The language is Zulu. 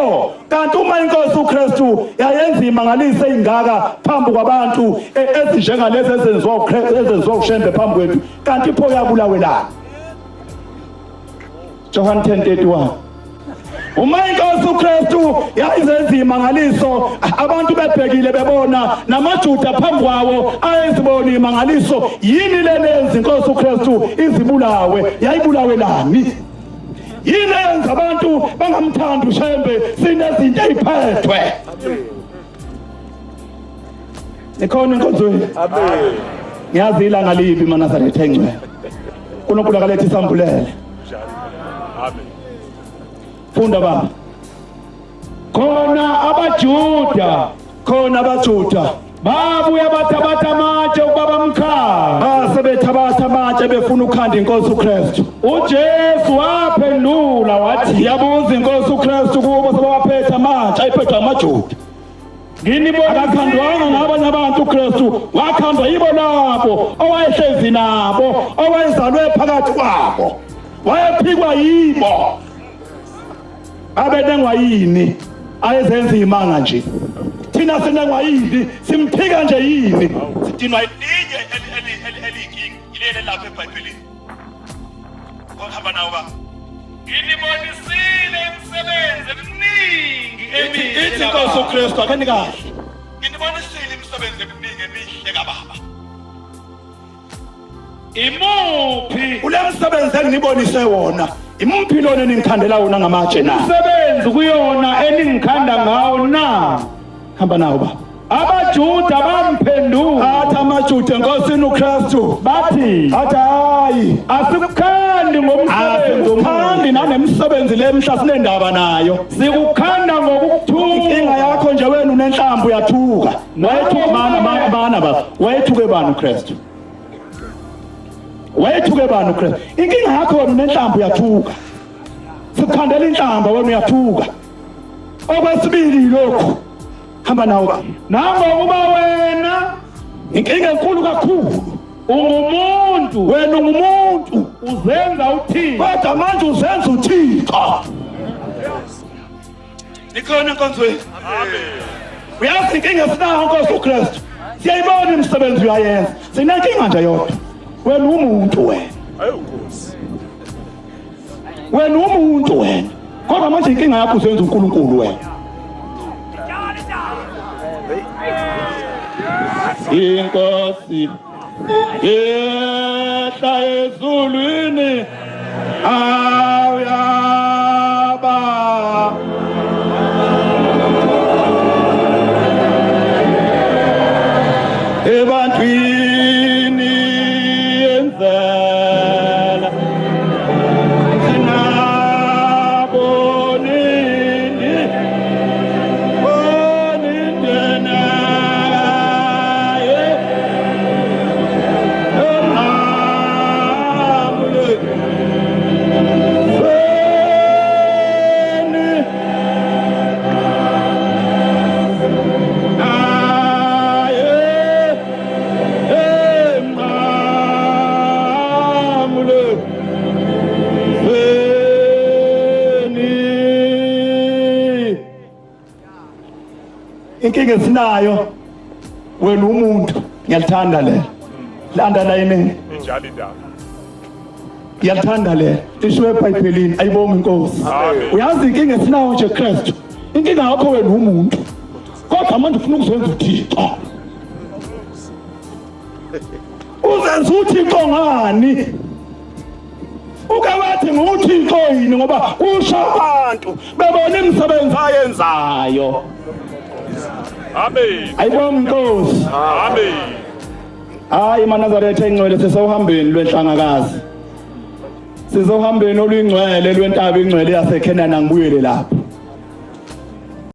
Pho kanti uma inkosi uKristu yayenza imangaliso eyingaka phambi kwabantu e, ezinjengalezi ezenziwa uKristu ezenziwa uShembe phambi kwethu kanti pho uyabulawelana? John 10:31. Uma inkosi uKristu yayizenza imangaliso abantu bebhekile bebona namaJuda phambi kwawo ayezibona imangaliso yini lena yenza inkosi uKristu izibulawe yayibulawelani? Yini eyenza abantu bangamthandi uShembe sinezinto eziphethwe? Nikhona enkonzweni? Amen. Ngiyazi ilanga libi maNazaretha engcwele. uNkulunkulu akalethe isambulele. Amen. Funda baba. Khona abaJuda, Khona abaJuda babuya bathabatha amatshe ukuba bamkhande. Base bethabatha amatshe befuna ukukhanda inkosi uKristu. UJesu waphendula wathi, Yabuza inkosi uKristu kubo sebawaphethe amatshe ayiphethwe amaJuda. Akakhandwanga ngabanye abantu uKristu, wakhandwa yibo labo owayehlezi nabo, owayezalwe phakathi kwabo. Wayephikwa yibo. Abenengwa yini? Ayezenza imanga nje. Thina sinengwa yini? Simphika nje yini? Sidinwa elinye eliyinkinga, ilele lapha eBhayibhelini. Ohamba nawo baba. Nginibonisile imisebenzi eminingi emihle. Ithi inkosi uKristu akeni kahle. Nginibonisile imisebenzi eminingi emihle kaBaba. Imuphi Kule msebenzi enginibonise wona, imuphi lona eningikhandela wona ngamatshe na? Umsebenzi kuyona eningikhanda ngawo na? Hamba nawo baba. AbaJuda bamphendula. Athi amaJuda enkosini uKristu. Bathi, Athi hayi, asikukhandi ngomsebenzi omubi. Asikukhandi nanemsebenzi lemhla sinendaba nayo. Sikukhanda ngokukuthuka. Inkinga yakho nje wena unenhlambu uyathuka. Wayethuka bana bana baba. Wayethuke bani uKristu? Wayethuke bani uKristu? Inkinga yakho wena unenhlambu uyathuka. Sikukhandela inhlamba wena uyathuka. Okwesibili lokhu. Hamba nawo baba. Nangokuba wena Inkinga enkulu kakhulu. Ungumuntu. Wena ungumuntu. Uzenza uThixo. Kodwa manje uzenza uThixo. Nikhona enkonzweni? Amen. Uyazi inkinga esinayo Nkosi uKristu. Siyayibona imisebenzi uyayenza. Sinenkinga nje yodwa. Wena umuntu wena. Ayo Nkosi. Wena umuntu wena. Kodwa manje inkinga yakho uzenza uNkulunkulu wena. Inkosi yehla ezulwini awuyaba ebantwini yenzela sinabonini bonindenaye enqamule feni naye enqamule feni. Inkinga esinayo wena umuntu ngiyalithanda le landa la yini Injalo indaba. Ngiyalithanda le lishiwe eBhayibhelini ayibonge inkosi. Amen. Uyazi inkinga esinayo nje Kristu. Inkinga yakho wena umuntu. Kodwa manje ufuna ukuzenza uThixo. Uzenza uThixo ngani? Uke wathi nguThixo yini ngoba kusho abantu bebona imisebenzi ayenzayo. Amen. Ayibonge inkosi. Amen. Hayi maNazaretha engcwele sisohambeni lwenhlangakazi. Sizohambeni oluyingcwele lwentaba ingcwele yaseKhenana ngibuyele lapho.